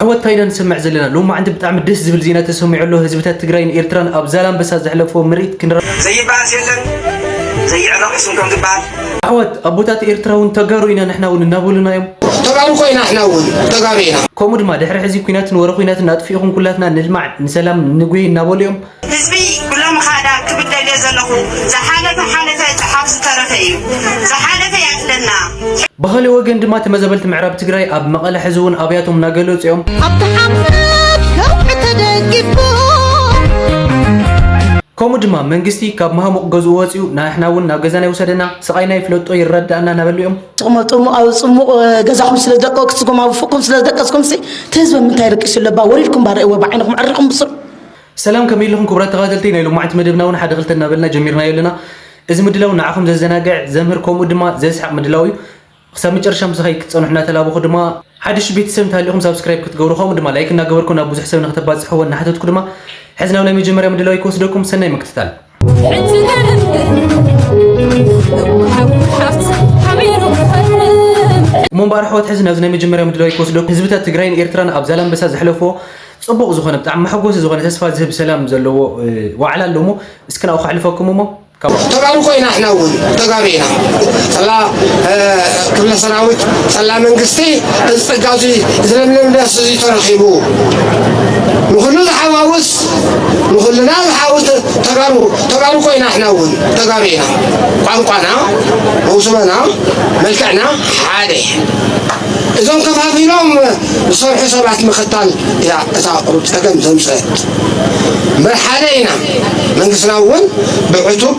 ኣሕዋት፣ እንታይ ኢና ንሰምዕ ዘለና? ሎማዓንቲ ብጣዕሚ ደስ ዝብል ዜና ተሰሚዑ ኣሎ። ህዝብታት ትግራይን ኤርትራን ኣብ ዛላምበሳ ዘሕለፍዎ ምርኢት ክንረ ዘይበኣስ የለን፣ ዘይዕረቕ ሕሱም ከም ዝበሃል። ኣሕዋት፣ ኣቦታት ኤርትራ እውን ተጋሩ ኢና ንሕና እውን እናበሉና እዮም። ተጋሩ እኮ ኢና ንሕና እውን፣ ተጋሩ ኢና። ከምኡ ድማ ድሕሪ ሕዚ ኲናትን ወረ ኲናትን ኣጥፊእኹም ኩላትና ንልማዕ ንሰላም ንጉሂ እናበሉ እዮም። ህዝቢ ብሎሚ ኻዳ ክብል ደልየ ዘለኹ፣ ዝሓለፈ ሓለፈ፣ ጽሓፍ ዝተረፈ እዩ። ዝሓለፈ ያትለና። ብኻልእ ወገን ድማ ተመዛበልቲ ምዕራብ ትግራይ ኣብ መቐለ ሕዚ እውን ኣብያቶም እናገለጹ እዮም። ኣብቲ ሓምሳት ከውሒ ተደጊፉ። ከምኡ ድማ መንግስቲ ካብ መሃሙቕ ገዝኡ ወፂኡ ንሕና እውን ናብ ገዛና ይውሰደና፣ ስቓይና ይፍለጦ ይረዳእና እናበሉ እዮም። ጽሙቕ ኣብ ጽሙቕ ገዛኹም ስለ ዝደቀስኩም፣ ኣብ ፉቕኩም ስለ ዝደቀስኩም ሲ እቲ ህዝቢ ምንታይ ረቂሱ ኣለባ ወሪድኩም ባረእዎ ብዓይንኹም ዕርኹም ብስሩ። ሰላም፣ ከመይ ኣለኹም ክቡራት ተኸታተልቲ ናይ ሎማዓንቲ መደብና እውን ሓደ ክልተ እናበልና ጀሚርናዮ ኣለና። እዚ ምድላው ንዓኹም ዘዘናግዕ፣ ዘምህር ከምኡ ድማ ዘስሕቕ ምድላው እዩ። ክሳብ መጨረሻ ምሳኸይ ክትጸንሑ እናተላበኹ ድማ ሓድሽ ቤተሰብ እንተሃሊኹም ሳብስክራይብ ክትገብሩ ከምኡ ድማ ላይክ እናገበርኩም ናብ ብዙሕ ሰብ ንክተባጽሕዎ እናሓተትኩ ድማ ሕዚ ናብ ናይ መጀመርያ ምድላው ክወስደኩም ሰናይ ምክትታል። እሞ እምበኣር ኣሕዋት ሕዚ ናብዚ ናይ መጀመርያ ምድላው ክወስደኩም ህዝብታት ትግራይን ኤርትራን ኣብ ዛላምበሳ ዘሕለፍዎ ጽቡቕ ዝኾነ ብጣዕሚ መሐጎሲ ዝኾነ ተስፋ ዝህብ ሰላም ዘለዎ ዋዕላ ኣሎ እሞ እስኪ ናብኡ ከሕልፈኩም እሞ ተጋሩ ኮይና ንሕና እውን ተጋሩ ኢና። ጸላ ክፍለ ሰራዊት ጸላ መንግስቲ እዚ ጸጋ እዚ እዚ ለምለም ዳስ እዚ ተረኺቡ ንኹሉ ዝሓዋውስ ንኹልና ዝሓውስ ተጋሩ ተጋሩ ኮይና ንሕና እውን ተጋሩ ኢና። ቋንቋና መውስበና መልክዕና ሓደ። እዞም ከፋፊሎም ዝሰርሑ ሰባት ምኽታል እያ እታ ቁሩብ ጸገም ዘምጸት። እምበር ሓደ ኢና። መንግስትና እውን ብዕቱብ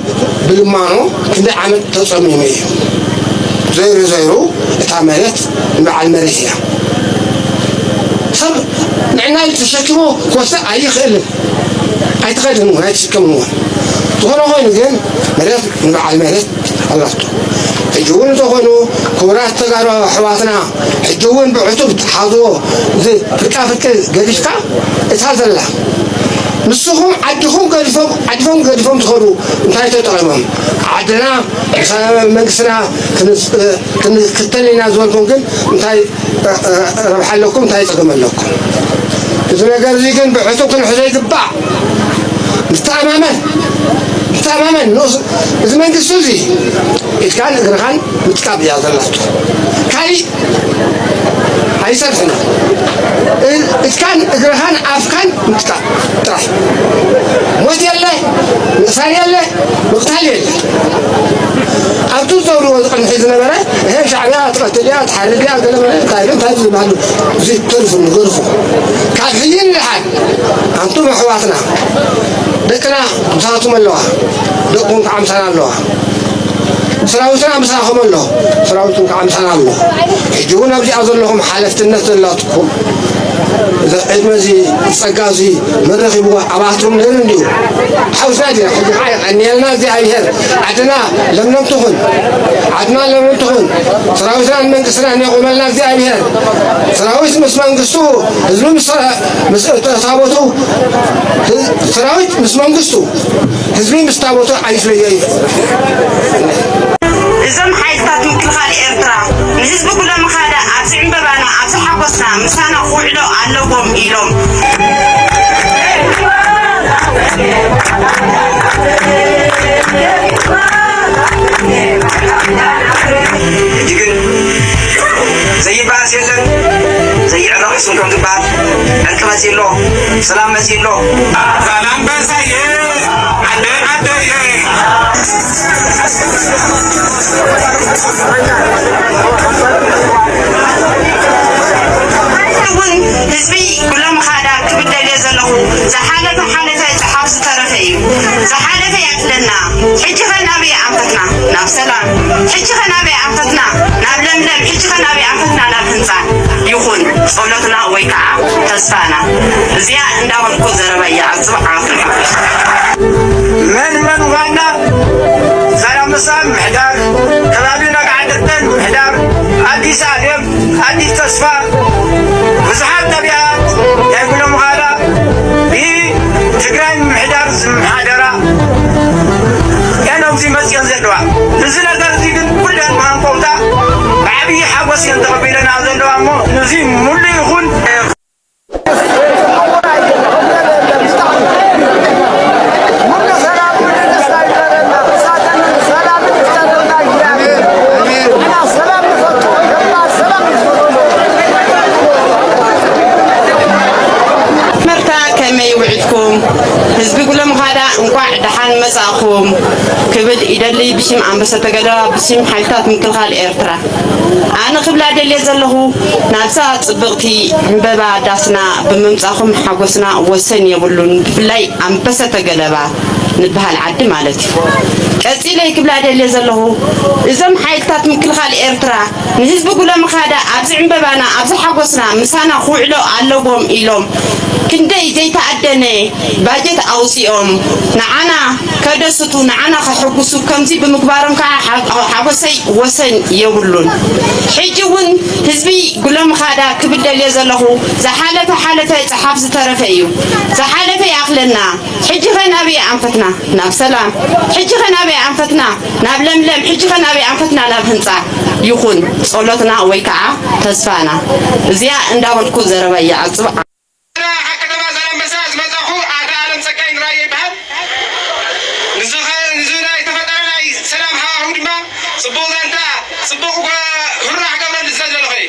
ብልማኖ ክንደይ ዓመት ተጸሚሙ እዩ። ዘይሩ ዘይሩ እታ መሬት ንበዓል መሬት እያ። ሰብ ንዕና ኢሉ ተሸኪሞ ክወስዳ ኣይኽእልን። ኣይትኸድን እውን ኣይትሽከምን እውን። ዝኾነ ኮይኑ ግን መሬት ንበዓል መሬት ኣላቶ። ሕጂ እውን እንተኾይኑ ክቡራት ተጋሩ ኣሕዋትና ሕጂ እውን ብዕቱብ ተሓዝዎ እዚ ፍርቃ ፍርቂ ገዲፍካ እታ ዘላ ንስኹም ዓድኹም ገዲፎም ዓድኹም ገዲፎም ትኸዱ እንታይ ተጠቒሞም? ዓድና መንግስትና ክንክተል ኢና ዝበልኩም ግን እንታይ ረብሓ ኣለኩም? እንታይ ጸገም ኣለኩም? እዚ ነገር እዚ ግን ብዕቱብ ክንሕዞ ይግባእ። ንተኣማመን ንተኣማመን ንኡስ እዚ መንግስቲ እዚ ኢድካን እግርኻን ምጥቃብ እያ ዘላቶ። ካሊእ ኣይሰርሕን። እ- እትካን እግርኻን ኣፍካን ምጥቃም ጥራሕ። ሞት የለ፣ ምእሳር የለ፣ ምቕታል የለ። ኣብቲ ዝገብርዎ ዝቕድሚ ዝነበረ እሄ ሻዕብያ ትቐትል እያ ትሓርድ እያ ገለ መለ እንታይ ኢሉ እንታይ ዝበሃሉ ዘይተርፉ ንገርፉ። ካብ ሕጂ ንደሓር ኣንቱም ኣሕዋትና ደቅና ምሳኹም ኣለዋ፣ ደቅኹም ከዓ ምሳና ኣለዋ። ሰራዊትና ምሳኹም ኣሎ፣ ሰራዊትኩም ከዓ ምሳና ኣሎ። ሕጂ እውን ኣብዚኣ ዘለኹም ሓለፍትነት ዘላትኩም እዚ ዕድመ እዚ ጸጋ እዚ መረኺብዎ ኣባትኩም ነይሩ እንዲዩ። ሓውስና ዲና ሕጂ ከዓ የቐንየልና እግዚኣብሔር። ዓድና ለምለም ትኹን፣ ዓድና ለምለም ትኹን። ሰራዊትናን መንግስትናን የቑመልና እግዚኣብሔር። ሰራዊት ምስ መንግስቱ፣ ህዝቢ ምስ ምስ ታቦቱ፣ ሰራዊት ምስ መንግስቱ፣ ህዝቢ ምስ ታቦቱ ኣይፍለዮ እዩ። እዞም ሓይልታት ምክልኻል ኤርትራ ንህዝቢ ኩሎም ኻዳ ኣብዚ ዕምበባና፣ ኣብዚ ሓጎስና ምሳና ክውዕሎ ኣለዎም ኢሎም። ሕጂ ግን ዘይበኣስ የለን፣ ዘይዕረቕ ሕሱም ከም ዝበሃል ዕርቂ መጺኡ ኣሎ፣ ሰላም መጺኡ ኣሎ። ዛላምበሳየ ዓደይ ዓደየ። እውን ህዝቢ ኩሎም ኻዳ ክብል ደልየ ዘለኹ፣ ዝሓለፈ ሓለፈ፣ ጽሓፍ ዝተረፈ እዩ። ዝሓለፈ ያትለና። ሕጂ ኸ ናበይ ኣንፈትና? ናብ ሰላም። ሕጂ ኸ ናበይ ኣንፈትና? ናብ ለምለም። ሕጂ ኸ ናበይ ኣንፈትና? ናብ ህንጻ። ይኹን ጸሎትና ወይ ከዓ ተስፋና። እዚኣ እንዳበልኩ ዘረባይ ይዓጽብ። ዓወት ንዓወት። መን መን ዋና? ዛላምበሳ ምሕዳር፣ ከባቢ ነጋዕደተን ምሕዳር፣ ኣዲስ ኣበባ ኣዲስ ተስፋ ብዙሓት ነቢያት ናይ ጉሎም ኻዳ ብትግራይ ምምሕዳር ዝመሓደራ እየን ኣብዚ መፅየን ዘለዋ። እዚ ነገር እዚ ግን ኩለን ብሃንቀውታ ብዓብዪ ሓጎስ እየን ተቐቢለና ዘለዋ እሞ ነዚ ሙሉ ይኹን። ከመይ ውዒልኩም? ህዝቢ ጉለምኻዳ እንቋዕ ደሓን መጻእኹም ክብል ይደሊ፣ ብሽም ኣንበሰ ተገለባ፣ ብሽም ሓይልታት ምክልኻል ኤርትራ። ኣነ ክብላ ደልየ ዘለኹ፣ ናብዛ ጽብቕቲ ዕምበባ ዳስና ብምምጻኹም ሓጎስና ወሰን የብሉን። ብፍላይ ኣንበሰ ተገለባ ንበሃል ዓዲ ማለት እዩ። ቀጺለ ክብላ ደልየ ዘለኹ፣ እዞም ሓይልታት ምክልኻል ኤርትራ ንህዝቢ ጉለምኻዳ ኣብዚ ዕምበባና፣ ኣብዚ ሓጎስና ምሳና ክውዕሎ ኣለዎም ኢሎም ክንደይ ዘይተኣደነ ባጀት ኣውጺኦም ንዓና ከደስቱ፣ ንዓና ከሐጉሱ ከምዚ ብምግባሮም ከዓ ሓ-፣ ሓጎሰይ ወሰን የብሉን። ሕጂ እውን ህዝቢ ጉለምኻዳ ክብል ደልየ ዘለኹ፣ ዝሓለፈ ሓለፈ፣ ጽሓፍ ዝተረፈ እዩ። ዝሓለፈ ይኣኽለና። ሕጂ ኸ ናበይ ኣንፈትና? ናብ ሰላም። ሕጂ ኸ ናበይ ኣንፈትና? ናብ ለምለም። ሕጂ ኸ ናበይ ኣንፈትና? ናብ ህንጻ። ይኹን ጸሎትና ወይ ከዓ ተስፋና። እዚኣ እንዳበልኩ ዘረባ ይዓጽብ። ኣብ ከተማ ዛላምበሳ ዝመጻኹ ኣቶ ኣለም ጸጋይ ንራየ ይበሃል። ንዚ ኸ-፣ ንዚ ናይ ተፈጠረ ናይ ሰላም ሃዋህው ድማ ጽቡቕ ዛንታ፣ ጽቡቕ ጎ-፣ ሁራ ክገብረሉ ዝደለኹ እየ።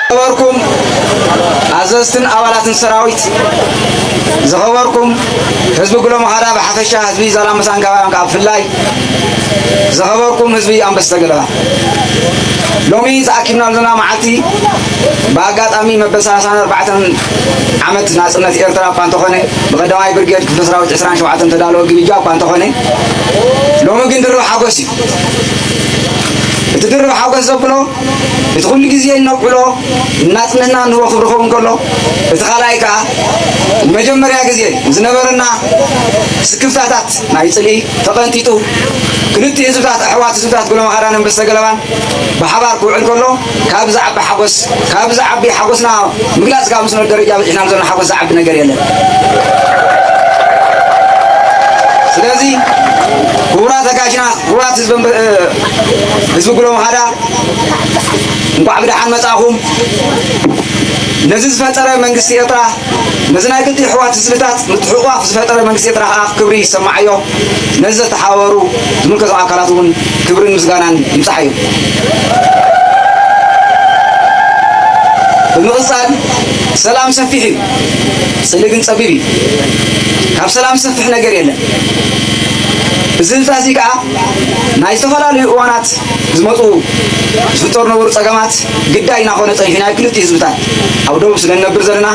ዝኸበርኩም ኣዘዝትን ኣባላትን ሰራዊት፣ ዝኸበርኩም ህዝቢ ጉለምኻዳ ብሓፈሻ፣ ህዝቢ ዛላምበሳን ከባቢን ከዓ ብፍላይ፣ ዝኸበርኩም ህዝቢ ኣንበስተ ገለባ፣ ሎሚ ተኣኪብናሉ ዘለና መዓልቲ ብኣጋጣሚ መበል ሰላሳን ኣርባዕተን ዓመት ናጽነት ኤርትራ እኳ እንተኾነ፣ ብቐዳማይ ብርጌድ ክፍለ ሰራዊት ዕስራን ሸውዓተን ተዳለወ ግብጃ እኳ እንተኾነ፣ ሎሚ ግን ድርብ ሓጎስ እዩ። እቲ ድርብ ሓጎስ ዘብሎ፣ እቲ ኩሉ ግዜ እነብዕሎ፣ ናጽነትና ንህቦ ክብሪ ክኸውን ከሎ፣ እቲ ካልኣይ ከኣ ንመጀመርያ ግዜ ዝነበረና ስክፍታታት ናይ ጽልኢ ተቐንጢጡ፣ ክልቲኡ ህዝብታት፣ ኣሕዋት ህዝብታት ጉለምኻዳን ኣንበስተ ገለባን ብሓባር ክውዕል ከሎ፣ ካብ ዝዓቢ ሓጎስ፣ ካብ ዝዓቢ ሓጎስና ምግላጽ ካብ ዝስኖ ደረጃ በጺሕናሉ ዘለና ሓጎስ ዝዓቢ ነገር የለን። ስለዚ ክቡራት ኣጋይሽና፣ ክቡራት ህዝቢ፣ ህዝቢ ጉለምኻዳ፣ እንኳዕ ብደሓን መጻእኹም። ነዚ ዝፈጠረ መንግስቲ ኤርትራ፣ ነዚ ናይ ክልቲኡ ኣሕዋት ህዝብታት ምትሕቑቓፍ ዝፈጠረ መንግስቲ ኤርትራ ከኣ ክብሪ ይሰማዓዮ። ነዚ ዘተሓባበሩ ዝምልከቶም ኣካላት እውን ክብርን ምስጋናን ይብጻሓዮም። ብምቕጻል፣ ሰላም ሰፊሕ እዩ፣ ጽልኢ ግን ጸቢብ እዩ። ካብ ሰላም ዝሰፍሕ ነገር የለን። እዚ ህዝብታት እዚ ከኣ ናይ ዝተፈላለዩ እዋናት ዝመጹ ዝፍጠሩ ነበሩ ጸገማት ግዳይ እናኾነ ጸኒሑ ናይ ክልቲኡ ህዝብታት ኣብ ደቡብ ስለ ንነብር ዘለና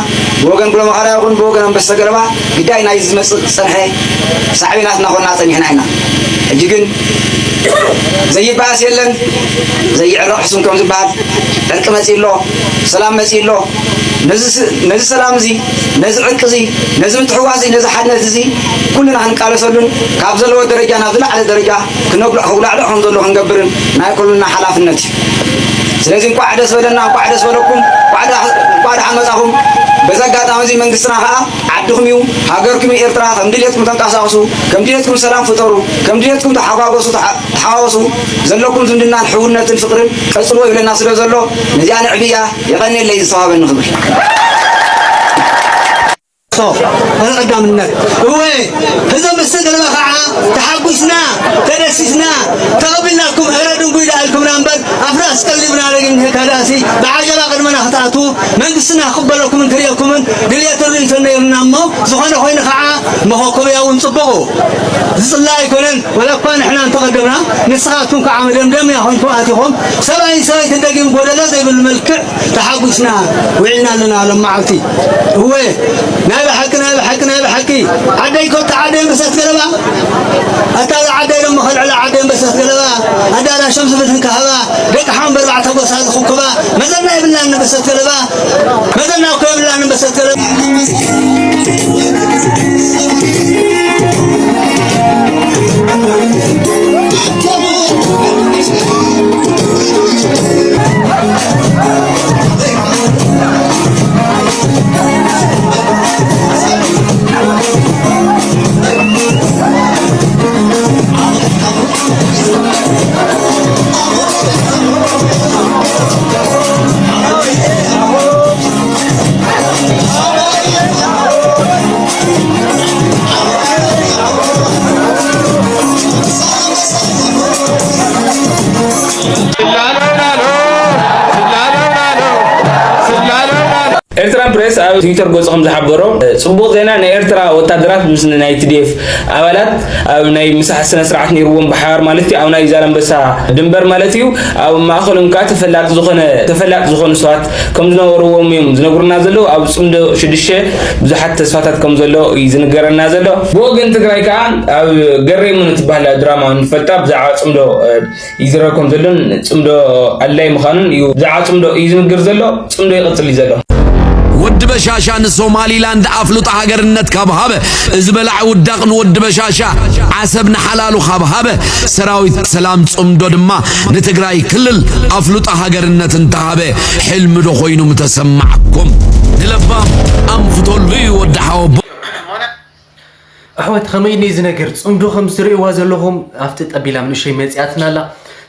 ብወገን ጉለምኻዳ ይኹን ብወገን ኣንበስተ ገለባ ግዳይ ናይ ዝመጽእ ዝጸንሐ ሳዕቤናት እናኾንና ጸኒሕና ኢና። ሕጂ ግን ዘይበኣስ የለን፣ ዘይዕረቕ ሕሱም ከም ዝበሃል ዕርቂ መጺኡ ኣሎ፣ ሰላም መጺኡ ኣሎ። ነዚ ስ-፣ ነዚ ሰላም እዚ፣ ነዚ ዕርቂ እዚ፣ ነዚ ምትሕውዋስ እዚ፣ ነዚ ሓድነት እዚ ኩልና ክንቃለሰሉን ካብ ዘለዎ ደረጃ ናብ ዝለዓለ ደረጃ ክነጉልዕ-፣ ከጉላዕልዕ ከም ዘሎ ክንገብርን ናይ ኩልና ሓላፍነት እዩ። ስለዚ እንቋዕ ደስ በለና፣ እንቋዕ ደስ በለኩም፣ እንቋዕ ደሓ-፣ እንቋዕ ደሓን መጻኹም። በዚ ኣጋጣሚ እዚ መንግስትና ከኣ ዓድኹም እዩ፣ ሃገርኩም እዩ ኤርትራ፣ ከም ድሌትኩም ተንቀሳቐሱ፣ ከም ድሌትኩም ሰላም ፍጠሩ፣ ከም ድሌትኩም ተሓጓገሱ፣ ተሓ-፣ ተሓዋወሱ፣ ዘለኩም ዝምድናን ሕውነትን ፍቕርን ቀጽልዎ ይብለና ስለ ዘሎ፣ ነዚኣ ነዕብያ። የቐንየለይ ዝተዋህበኒ ክብሪ። ሶ፣ እዚ ቀዳምነት። እወ፣ ህዝቢ ኣንበስተ ገለባ ኸዓ ተሓጒስና፣ ተደሲስና፣ ተቐቢልናኩም፣ እረ ድንጉይ ደኣ ኢልኩምና እምበር፣ ኣፍራስ ቀሊብና ረጊም ንሄካ ደኣሲ፣ ብዓጀባ ቅድመና ክትኣትዉ፣ መንግስትና ክቕበለኩምን ክርእየኩምን ድልየትን ርእይቶን ነይሩና እሞ፣ ዝኾነ ኮይኑ ኸዓ መኾኮብያ እውን ጽቡቕ እዩ። ዝጽላእ ኣይኮነን፣ ዋላ እኳ ንሕና እንተቐደምና፣ ንስኻትኩም ከዓ መደምደምያ ኮይንኩም ኣቲኹም፣ ሰብኣይን ሰበይትን ደጊም ጎደሎ ዘይብሉ መልክዕ ተሓጒስና ውዒልና ኣለና ሎም መዓልቲ። እወ፣ ናይ ብሓቂ፣ ናይ ብሓቂ፣ ናይ ብሓቂ፣ ዓደይ ኮታ ዓደይ ኣንበሰት ገለባ፣ ኣታ እዛ ዓደይ ደሞ ከልዕላ ዓደይ ኣንበሰት ገለባ፣ ኣዳላ ሸምስ ብድህን ካህባ፣ ደቂ ሓምበር ባዕተ ጎሳ ዝኹብኩባ፣ መዘና የብላን ኣንበሰት ገለባ፣ መዘና እኮ የብላን ኣንበሰት ገለባ። ኣብ ትዊተር ገጹ ከም ዝሓበሮ፣ ጽቡቕ ዜና፣ ናይ ኤርትራ ወታደራት ምስ ናይ ቲ ዲ ኤፍ ኣባላት ኣብ ናይ ምሳሕ ስነ ስርዓት ነይርዎም፣ ብሓባር ማለት እዩ፣ ኣብ ናይ ዛላምበሳ ድንበር ማለት እዩ። ኣብ ማእከሎም ከኣ ተፈላጢ ዝኾነ፣ ተፈላጢ ዝኾኑ ሰባት ከም ዝነበርዎም እዮም ዝነግሩና ዘለዉ። ኣብ ጽምዶ ሽዱሽተ ብዙሓት ተስፋታት ከም ዘሎ እዩ ዝንገረና ዘሎ። ብወገን ትግራይ ከኣ ኣብ ገሬሙ ንትበሃል ድራማ ንፈልጣ ብዛዕባ ጽምዶ፣ እ፣ ይዝረብ ከም ዘሎን ጽምዶ ኣድላይ ምዃኑን እዩ። ብዛዕባ ጽምዶ እዩ ዝንገር ዘሎ፣ ጽምዶ ይቕጽል እዩ ዘሎ። ወዲ በሻሻ ንሶማሊላንድ ኣፍልጦ ሃገርነት ካብ ሃበ፣ እዚ በላዕ ውዳቕ ንወዲ በሻሻ ዓሰብ ንሓላሉ ካብ ሃበ፣ ሰራዊት ሰላም ጽምዶ ድማ ንትግራይ ክልል ኣፍልጦ ሃገርነት እንተሃበ፣ ሕልሚ ዶ ኮይኑ ምተሰማዕኩም? ንለባም ኣንፍተሉ እዩ ወዲ ሓወቦ። ኣሕዋት፣ ከመይ እዩ እዚ ነገር? ጽምዶ ከም ዝትርእይዋ ዘለኹም ኣብቲ ጠቢላ ንእሽተይ መጺኣትና ኣላ።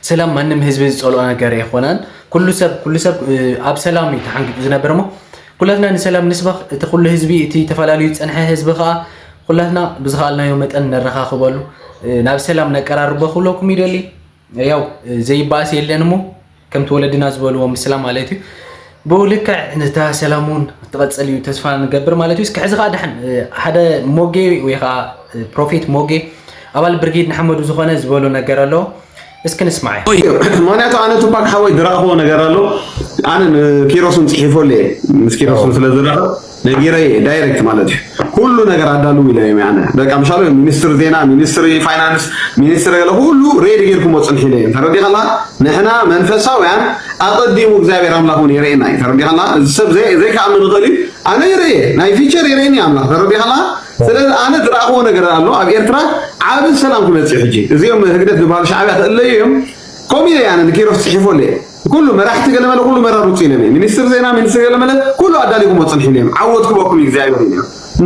ሰላም ማንም ህዝቢ ዝጸልኦ ነገር ኣይኾነን። ኩሉ ሰብ፣ ኩሉ ሰብ፣ እ፣ ኣብ ሰላም እዩ ተሓንጊጡ ዝነብር እሞ፣ ኩላትና ንሰላም ንስበኽ። እቲ ኩሉ ህዝቢ፣ እቲ ተፈላለዩ ዝጸንሐ ህዝቢ ከኣ ኩላትና ብዝኸኣልናዮ መጠን ነረኻኽበሉ፣ እ፣ ናብ ሰላም ነቀራርቦ ክብለኩም ይደሊ። ያው ዘይባእስ የለን እሞ፣ ከምቲ ወለድና ዝበልዎ ምስላ ማለት እዩ። ብኡ ልክዕ ነታ ሰላም እውን ትቐጽል እዩ ተስፋ ንገብር ማለት እዩ። እስኪ ሕዚ ኸዓ ደሓን፣ እ፣ ሓደ ሞጌ ወይ ኸዓ፣ እ፣ ፕሮፌት ሞጌ ኣባል ብርጌድ ንሓመዱ ዝኾነ ዝበሎ ነገር ኣሎ። እስኪ ንስማዕ። ኦይ፣ ምኽንያቱ ኣነ ቱፓክ ሓወይ ዝረኣኽዎ ነገር ኣሎ። ኣነ ንኪሮስን ጽሒፎሉ እየ። ምስ ኪሮስን ስለ ዝረኸብ ነጊረ እየ፣ ዳይሬክት ማለት እዩ። ኩሉ ነገር ኣዳልው ኢለ እየ ኣነ። በቃ ምሻሉ ሚኒስትሪ ዜና፣ ሚኒስትሪ ፋይናንስ፣ ሚኒስትሪ ገለ ኩሉ ሬዲ ጌርኩሞ ጽንሑ ኢለ እየ። ተረዲኻ ኣለኻ? ንሕና መንፈሳውያን ኣቐዲሙ እግዚኣብሔር ኣምላኽ እውን የርእየና እዩ። ተረዲኻ ኣለኻ? እዚ ሰብ ዘይ-፣ ዘይከኣምን ይኽእል እዩ። ኣነ ይርእየ፣ ናይ ፊቸር የርእየኒ ኣምላኽ። ተረዲኻ ኣለኻ? ስለዚ ኣነ ዝረኣኽዎ ነገር ኣሎ። ኣብ ኤርትራ ዓቢ ሰላም ክመጽእ እዩ ሕጂ። እዚኦም ህግደፍ ዝበሃሉ ሻዕብያ ክእለዩ እዮም። ከምኡ ኢለ ኣነ ንኪሮስ ጽሒፎለ። ኩሉ መራሕቲ ገለመለ፣ ኩሉ መራር ውጹ ኢለ። ሚኒስትር ዜና፣ ሚኒስትር ገለመለ፣ ኩሉ ኣዳሊኹሞ ጽንሑ ኢለ። ዓወት ክበኩም እግዚኣብሔር ኢለ።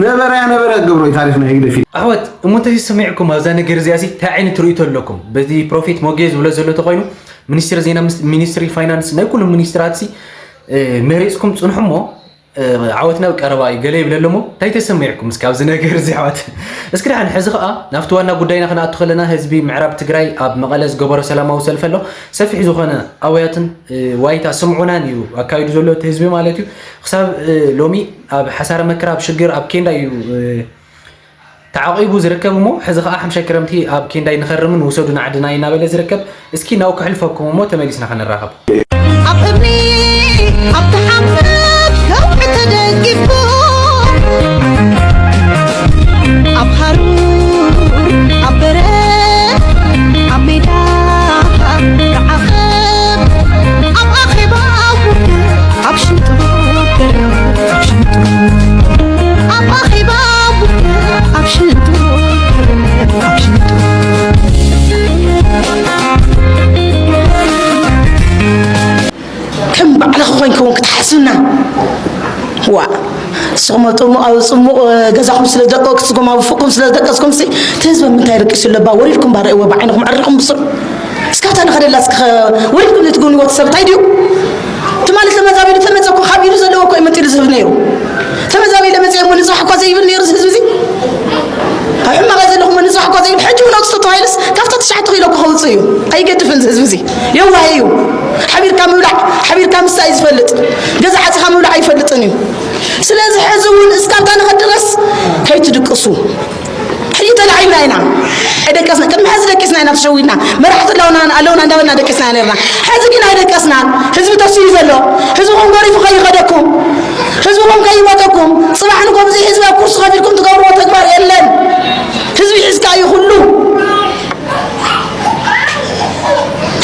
ነበረ ያ ነበረ ገብሮ ታሪኽ ናይ ህግደፍ እዩ። ኣሕዋት፣ እሞ እንተዘይ ሰሚዕኩም ኣብዛ ነገር እዚኣ ሲ እንታይ ዓይነት ርእይቶ ኣለኩም? በዚ ፕሮፌት ሞጌ ዝብሎ ዘሎ ተኾይኑ፣ ሚኒስትር ዜና፣ ምስ-፣ ሚኒስትሪ ፋይናንስ፣ ናይ ኩሉ ሚኒስትራት ሲ፣ እ፣ መሪጽኩም ጽንሑ እሞ፣ እ፣ ዓወትና ኣብ ቀረባ እዩ ገለ ይብለ ኣሎ እሞ፣ እንታይ ተሰሚዕኩም እስኪ ኣብዚ ነገር እዚ ኣሕዋት? እስኪ ደሓን ሕዚ ከኣ ናብቲ ዋና ጉዳይና ክንኣቱ ከለና፣ ህዝቢ ምዕራብ ትግራይ ኣብ መቐለ ዝገበሮ ሰላማዊ ሰልፊ ኣሎ። ሰፊሕ ዝኾነ ኣውያትን፣ እ፣ ዋይታ ስምዑናን እዩ ኣካይዱ ዘሎ እቲ ህዝቢ ማለት እዩ። ክሳብ፣ እ፣ ሎሚ ኣብ ሓሳረ መከራ፣ ኣብ ሽግር፣ ኣብ ኬንዳ እዩ፣ እ፣ ተዓቂቡ ዝርከብ እሞ፣ ሕዚ ከኣ ሓምሻይ ክረምቲ ኣብ ኬንዳ ይንኸርምን ውሰዱና ዓድና እዩ እናበለ ዝርከብ። እስኪ ናው ከሕልፈኩም እሞ ተመሊስና ክንራኸብ። ኣብ እምኒ፣ ኣብ ተሓምት ከውሒ ተደጊፉ፣ ኣብ ሃሩር፣ ኣብ በረድ፣ ኣብ ሜዳ፣ ኣብ ዓቐብ፣ ኣብ ኣኼባ፣ ኣብ ውግእ፣ ኣብ ሽንጡ፣ ኣብ ሽንጡ፣ ኣብ ኣኼባ፣ ኣብ ውግእ፣ ኣብ ሽንጡ፣ ኣብ ሽንጡ። ከም ባዕልኺ ኮይንክውን ክትሓስብና። ዋ፣ ንስኹም ኣብ ጥሙ-፣ ኣብ ጽሙቕ፣ እ፣ ገዛኹም ስለ ዝደቀስኩም፣ ኣብ ፉቕኩም ስለ ዝደቀስኩም ሲ፣ እቲ ህዝቢ ምንታይ ደቂሱ ኣለባ? ወሪድኩም ባርእዎ፣ ብዓይንኹም ዕሪኹም ብስሩ። እስካብታ ንኸደላ እስኪ ኸ-፣ ወሪድኩም ዘይትግብንዎ እቲ ሰብ እንታይ ድዩ? ትማሊ ተመዛቢሉ ተመጸ እኮ ካብ ኢዱ ዘለዎ እኮ እዩ መንጢሉ ዝህብ ነይሩ። ተመዛቢለ መጸ እሞ ንጽባሕ እኳ ዘይብል ነይሩ እዚ ህዝቢ እዚ። ኣብ ሕማቕ ዘለኹም ንጽባሕ እኳ ዘይብል፣ ሕጂ እውን ኣውጽቶ ተባሂሉስ ካብታ ትሽዓተ ኪሎ እኮ ከውጽእ እዩ። ኣይገድፍን እዚ ህዝቢ እዚ። የዋህ እዩ። ሓቢርካ ምብላዕ፣ ሓቢርካ ምስታይ እዩ ዝፈልጥ። ገዛ ዓጺኻ ምብላዕ ኣይፈልጥን እዩ። ስለዚ ሕዚ እውን እስካብታ ንኸድረስ ከይትድቅሱ። ሕጂ ተላዒልና ኢና። ኣይደቀስና። ቅድሚ ሕዚ ደቂስና ኢና ተሸዊድና። መራሕቲ ኣለውና፣ ኣለውና እንዳበልና ደቂስና ነርና። ሕዚ ግን ኣይደቀስናን። ህዝቢ ተስዩ ዘሎ። ህዝብኹም ገሪፉ ከይኸደኩም፣ ህዝብኹም ከይሞተኩም፣ ጽባሕ ንጎ ብዘይ ህዝቢ ኣብ ኩርሲ ኮፍ ኢልኩም ትገብርዎ ተግባር የለን። ህዝቢ ሒዝካ እዩ ኩሉ።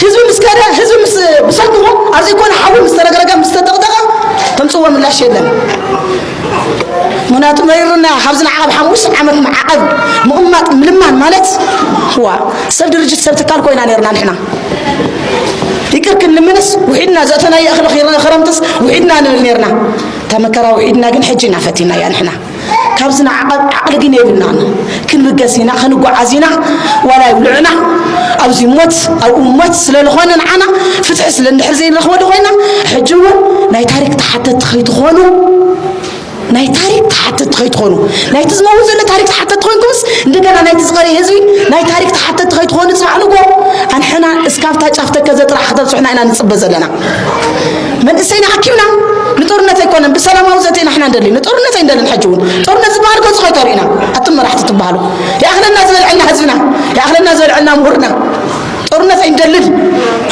ህዝቢ ምስ ከደ፣ ህዝቢ ምስ፣ ብሰንክኹም ኣብ ዘይኮነ ሓዊ ምስ ተረግረገ፣ ምስ ተጠቕጠቐ፣ ተምጽእዎ ምላሽ የለን። ምኽንያቱ መሪርና፣ ካብዚ ንዓቐብ ሓሙሽተ ዓመት ንዓቐብ ምቕማጥ ምልማን ማለት፣ ዋ፣ ሰብ ድርጅት ሰብ ትካል ኮይና ነርና ንሕና። ይቅር ክንልምንስ ውሒድና፣ ዘእተናዮ እኽሊ ክረ-፣ ክረምትስ ውሒድና ንብል ነርና። እታ መከራ ውሒድና ግን ሕጂ ኢና ፈቲናያ ንሕና። ካብዚ ንዓቐብ ዓቕሊ ግን የብልናን። ክንብገስ ኢና፣ ክንጓዓዝ ኢና፣ ዋላ ይብልዑና። ኣብዚ ሞት፣ ኣብኡ ሞት ስለ ዝኾነ ንዓና ፍትሒ ስለ እንድሕር ዘይንረኽበሉ ኮይና፣ ሕጂ እውን ናይ ታሪክ ተሓተትቲ ከይትኾኑ፣ ናይ ታሪክ ተሓተትቲ ከይትኾኑ፣ ናይቲ ዝመውት ዘሎ ታሪክ ተሓተትቲ ኮይንኩምስ፣ እንደገና ናይቲ ዝቐረየ ህዝቢ ናይ ታሪክ ተሓተትቲ ከይትኾኑ፣ ጽባሕ ንጎ ኣንሕና እስካብታ ጫፍ ተከዘ ጥራሕ ከተብጽሑና ኢና ንጽበ ዘለና። መንእሰይና ኣኪብና፣ ንጦር ጦርነት ኣይኮነን፣ ብሰላማዊ ዘተ ኢና ንሕና እንደሊ። ንጦርነት ኣይንደልን። ሕጂ እውን ጦርነት ዝበሃል ገጹ ከይተርእዩና፣ ኣቱም መራሕቲ ትበሃሉ። ይኣኽለና ዝበልዐልና ህዝብና፣ ይኣኽለና ዝበልዐልና ምሁርና። ጦርነት ኣይንደልን።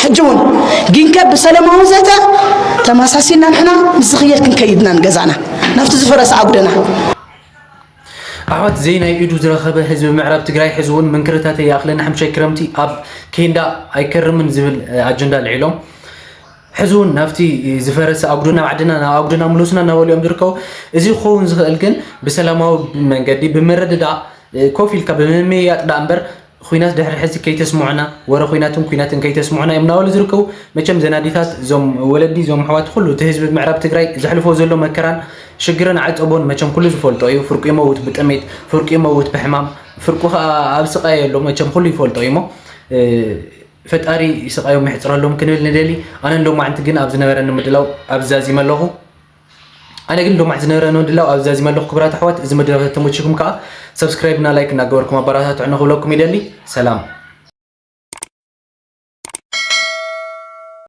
ሕጂ እውን ግንከ ብሰላማዊ ዘተ ተመሳሲልና ንሕና ምስ ዝኽየድ ክንከይድና ንገዛና፣ ናብቲ ዝፈረሰ ኣጉደና። ኣሕዋት፣ ዘይናይ ኢዱ ዝረኸበ ህዝቢ ምዕራብ ትግራይ ሕዚ እውን መንክርታተይ ይኣኽለና፣ ሓምሻይ ክረምቲ ኣብ ኬንዳ ኣይከርምን ዝብል ኣጀንዳ ኣልዒሎም ሕዚ እውን ናብቲ ዝፈረሰ ኣጉዶ ናብ ዓድና ናብ ኣጉዶና ምለሱና እናበሉ እዮም ዝርከቡ። እዚ ክኸውን ዝኽእል ግን ብሰላማዊ መንገዲ ብምርድዳእ ኮፍ ኢልካ ብምምይያጥ ዳ እምበር፣ ኹናት ድሕሪ ሕዚ ከይተስምዑና፣ ወረ ኹናትን ኲናትን ከይተስምዑና እዮም እናበሉ ዝርከቡ። መቸም ዘናዲታት፣ እዞም ወለዲ፣ እዞም ኣሕዋት፣ ኩሉ እቲ ህዝቢ ምዕራብ ትግራይ ዘሕልፎ ዘሎ መከራን ሽግርን ዓፀቦን መቸም ኩሉ ዝፈልጦ እዩ። ፍርቁ ይመውት ብጥሜት፣ ፍርቁ ይመውት ብሕማም፣ ፍርቁ ከዓ ኣብ ስቃይ ኣሎ። መቸም ኩሉ ይፈልጦ እዩ እሞ ፈጣሪ ስቃዮም ይሕፅረሎም ክንብል ንደሊ። ኣነ ሎማዕንቲ ግን ኣብ ዝነበረኒ ምድላው ኣብዚ ዛዚመ ኣለኹ። ኣነ ግን ሎማዕ ዝነበረኒ ምድላው ኣብዚ ዛዚመ ኣለኹ። ክቡራት ኣሕዋት፣ እዚ መደብ ተመችኩም ከዓ ሰብስክራይብ እና ላይክ እናገበርኩም ኣበረታትዑ ንክብለኩም ይደሊ። ሰላም።